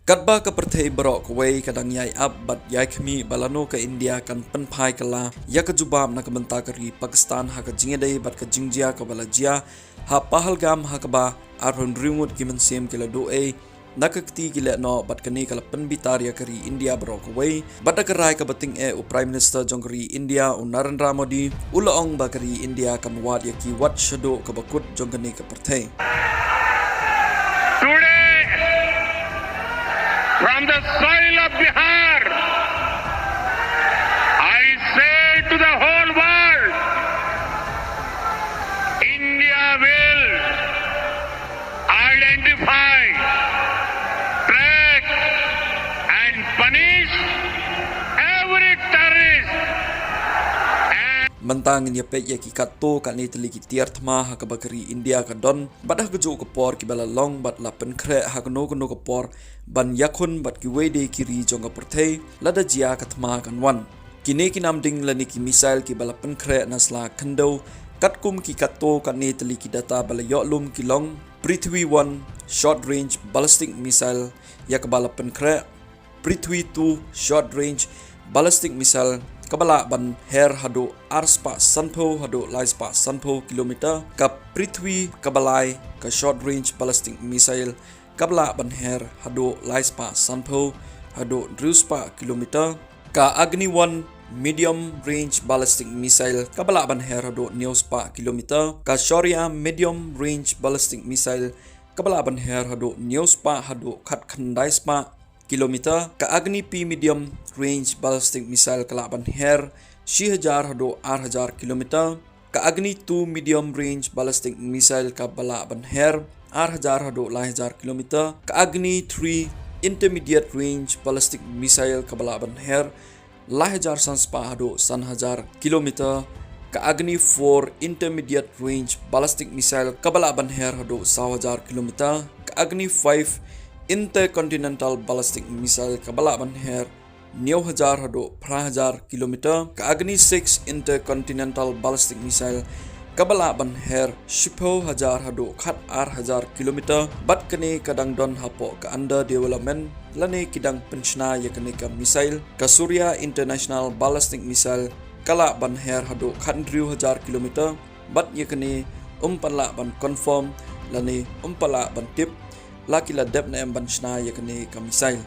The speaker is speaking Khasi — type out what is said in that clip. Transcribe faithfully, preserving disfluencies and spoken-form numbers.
Katba ka pyrthei baroh kawei ka dang ïai ap bad ïai khmih ba lano ka India kan pynphai kylla ïa ka jubab na ka bynta ka ri Pakistan ha ka jingïadei bad ka jingjia kaba la jia ha Pahalgam, ha kaba arphew hynriew ngut ki mynsiem ki la duh ei na ka kti ki lehnoh, bad kane ka la pynbitar ïa ka ri India baroh kawei. Bad da ka rai kaba tyngeh u Prime Minister jong ka ri India, u Narendra Modi, u la ong ba ka ri India kan wad ïa ki wat shaduh kaba kut jong kane ka pyrthei. Today, from the soil of Bihar, I say to the whole world, India will identify, track and punish every terrorist. Mynta ngin ïa peit ïa ki katto katne tylli ki tiar thma ha kaba ka ri India ka don, bad ha kajuh ka por kiba la long bad la pynkhreh ha kano kano ka por ban ïakhun bad kiwei de ki ri jong ka pyrthei lada jia ka thma kan wan. Kine ki namding lane ki missile kiba la pynkhreh na sla khyndew, katkum ki katto katne tylli ki data ba la ïoh lum ki long: Prithvi one short range ballistic missile ïa kaba la pynkhreh, Prithvi two short range ballistic missile kaba lah ban her haduh ar spah sanphew haduh lai spah sanphew kilometer, ka Prithvi kaba lai ka short range ballistic missile kaba lah ban her haduh lai spah sanphew haduh hynriew spah kilometer, ka Agni one medium range ballistic missile kaba lah ban her haduh hynñiew spah kilometer, ka Shaurya medium range ballistic missile kaba lah ban her haduh hynñiew spah haduh khatkhyndai spah kilometer, ka Agni P medium range ballistic missile ka lah ban her shi hajar haduh ar hajar kilometer, ka Agni two medium range ballistic missile kaba lah ban her ar hajar haduh lai hajar kilometer, ka Agni three intermediate range ballistic missile kaba lah ban her lai hajar san spah haduh san hajar kilometer, ka Agni four intermediate range ballistic missile kaba lah ban her haduh saw hajar kilometer, ka Agni five intercontinental ballistic missile kaba lah ban her hynñiew hajar haduh phra hajar kilometer, ka Agni six intercontinental ballistic missile kaba lah ban her shiphew hajar haduh khat ar hajar kilometer, bad kane ka dang don hapoh ka under development lane ki dang pynshna ïa kane ka missile. Ka Surya International Ballistic Missile ka lah ban her haduh khathynriew hajar kilometer, bad ïa kane ym pat lah ban confirm lane ym pat lah ban tip la ki la dep ne em ban shna ïa kane ka missile.